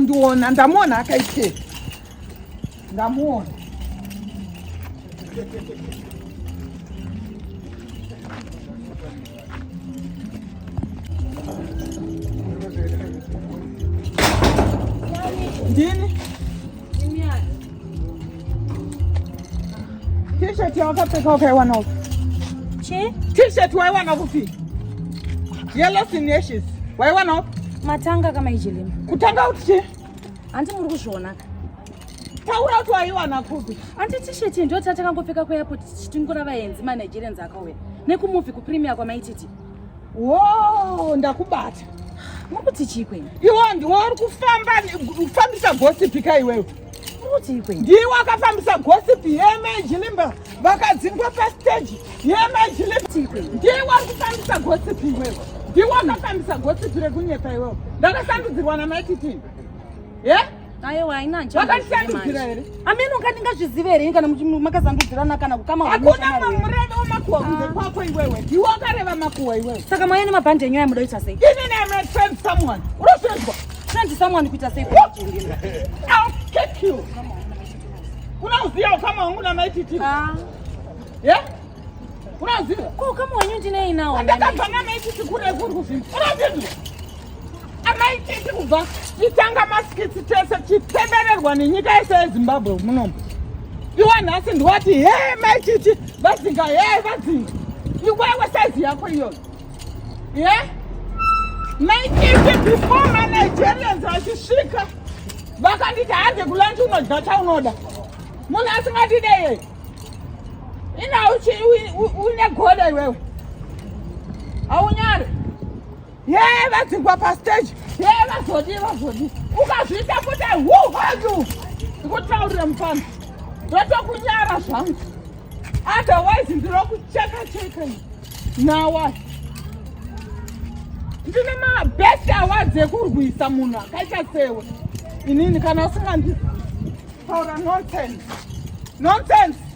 Ndiona ndamuona akaitei ndamuona ndini t-shirt yawakapfeka wakaiwana upi Che? T-shirt waiwana kupi? Yellow Sinashes. Waiwana upi? Matanga kama ichilima. Kutanga kuti chii? Hanti muri kuzviona ka? Taura kuti waiwana kupi? Hanti t-shirt ndiyo tatakangopfeka kuairport tichitingura vaenzi maNigerians akauya. Nekumuvi kupremier kwamaititi. Wo, ndakubata. Muri kuti chii kwenyu? Iwe ndiwe uri kufamba kufambisa gossip ka iwewe. Muri kuti kwenyu? Ndiwe wakafambisa gossip yemajilimba vakadzingwa pastage yemajilimba. Ndiwe uri kufambisa gossip iwewe. Ndiwe wakafambisa gossip rekunyepa iwewe. Ndakasandudzirwa namaititini. Yeah? Aiwa haina Wakandishandudzira here? Amene ungandingazvizive here kana makazandudzirana kana kukama Hakuna mureve wemakuwa kunze ah. kwako iwewe. Ndiwe wakareva makuwa iwewe. Saka maiye nemabhandi enyu aya muda kuita sei? Ini I'm a friend someone. Unozvinzwa? Friend someone kuita sei? I'll kick you. Unoziva ukama wangu namaititi? Ah. Yeah? Unoziva? Ko ukama wenyu ndinei nawo? Ndakabva namaititi kure kuri kuzvinzwa. Unozvinzwa? Amai tete kubva titanga maskits tese chitendererwa nenyika yese yeZimbabwe munomu. Iwe nhasi ndiwati he mai titi vadzinga he vadzinga. Iwewe saizi yako iyoyo. Ye? Mai titi before maNigerians vachisvika vakanditi hande kulunch unodya chaunoda. Munhu asingatide yeye. Ina une godo iwewe. Haunyare. Yee vadzingwa pastage yee vazodii vazodii ukazviita futi huhadu ndikutaurira mufana ndotokunyara zvangu otherwise ndinokucheka cheka nawa ndine mabest awards ekurwisa munhu akaita sewe inini kana usingandi taura nonsense nonsense.